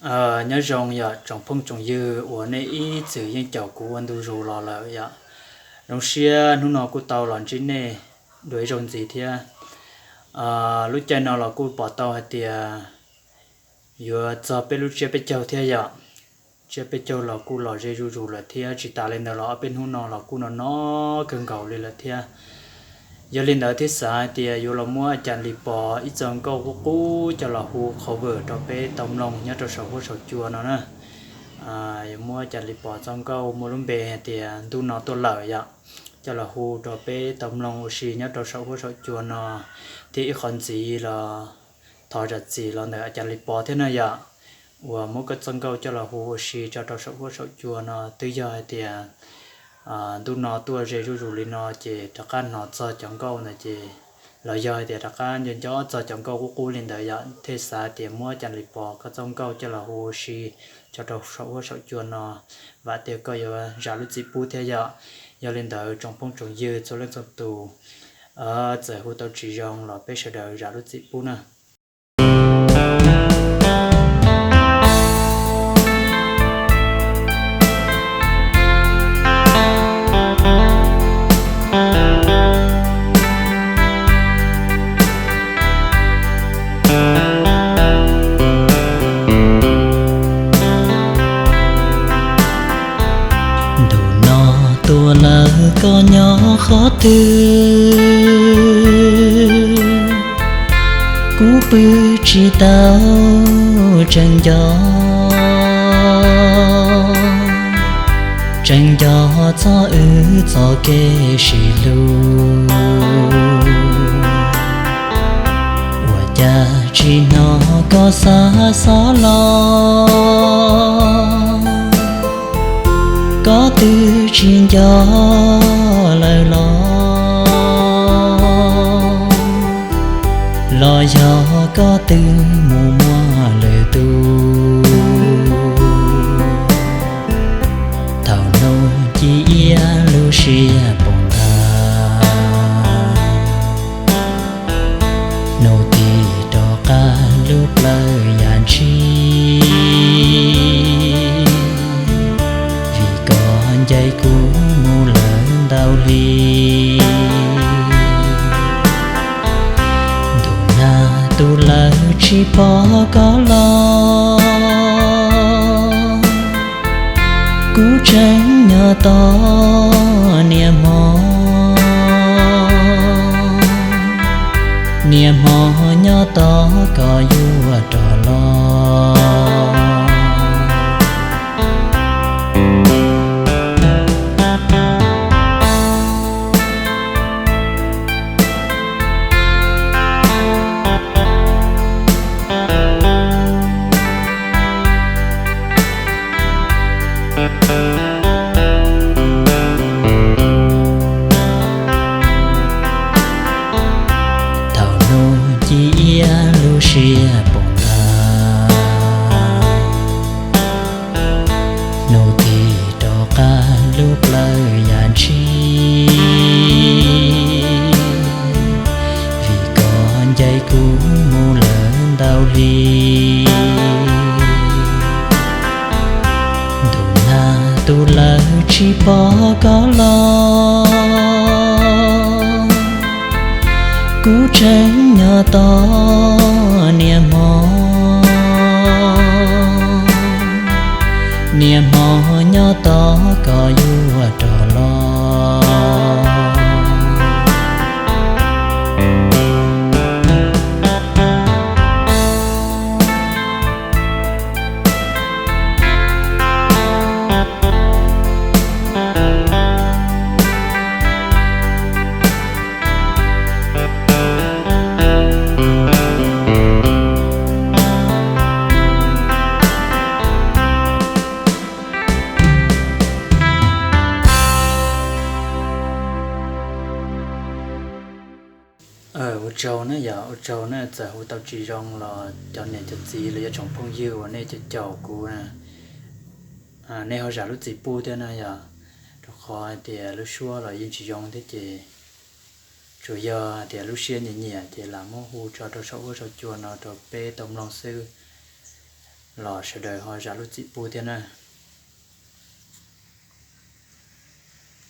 Nyob zoo yom tsoom phooj tsoom ywg uas nej ib txwm yeej caum kuv ua ntu zus los lawm yom. Zoo siab hnub no kuj tau los ntsib nej dua ib zaug ntxiv thiab. Lub caij no los kuj pom tau hais tias yuav txog peb lub tsiab peb caug thiab yom. Tsiab peb caug los kuj los ze zuj zus lawm thiab, tsis tas li ntawd los ob peb hnub no los kuj no no kawg nkaus li lawm thiab. Yog li ntawd thiaj xav hais tias yuav los muab Cas Lis Pos ib txoj nkauj qub qub coj los hu cover rau peb tau mloog nyob rau saum huab saum cua no na. Yuav muab Cas Lis Pos txoj nkauj muaj lub npe hais tias Ntuj No Tuaj Lawm yom, coj los hu rau peb tau mloog ua si nyob rau saum huab saum cua no, thiab ib qho ntxiv los thov zam txim los ntawm Cas Lis Pos thiab na yom, uas muab koj txoj nkauj coj los hu ua si tso rau saum huab saum cua no twb yog hais tias ntuj no tuaj ze zuj zus li no ces rov qab hnov txog cov nkauj ntawd ces, los yog hais tias rov qab nco nco txog cov nkauj qub qub li ntawd yom, thiaj xav tias muab Cas Lis Pos koj txoj nkauj coj los hu ua si tso rau saum huab saum cua no, vam tias koj yuav zam lub txim pub thiab yom. Yog li ntawd tsoom phooj tsoom ywg txhua leej txhua tus, txawm hu tau tsis zoo los peb sawv daws zam lub txim pub na. Ntuj no tuaj lawm koj nyob qhov twg, kuv pw tsis tau tseem nco, tseem nco txog wb txoj kev sib hlub. Ua cas tsis hnov koj xa xov los, koj twb tsis nco lawm los, los yog koj twb mus muaj lwm tus. Thaum hnub ci iab lub siab poob ntag, hnub tim rov qab lub plawv yam ntshis, vim koj ncaim kuv mus lawm ntau hli. Ntuj nag tu lawm tsis pom koj los, kuv tseem nyob tos niaj hmo, niaj hmo nyob tos koj yuav rov los. Thaum hnub ci iab lub siab poob ntag, hnub tim rov qab lub plawv yam ntshis, vim koj ncaim kuv mus lawm ntau hli. Ntuj nag tu lawm tsis pom koj los, kuv tseem nyob tos niaj hmo, niaj hmo nyob tos koj yuav rov los. Ua tsaug na yom, ua tsaug na, txawm hu tau tsis zoo los cov niam cov txiv los yog tsoom phooj ywg uas nej caum caum kuv na, nej ho zam lub txim pub thiab na yom. Rau qhov hais tias lub suab los yeej tsis zoo thiab ces tsuas yog hais tias lub siab nyiam nyiam ces lam muab hu tso rau saum huab saum cua no rau peb tau mloog xwb. los sawv daws ho zam lub txim pub thiab na.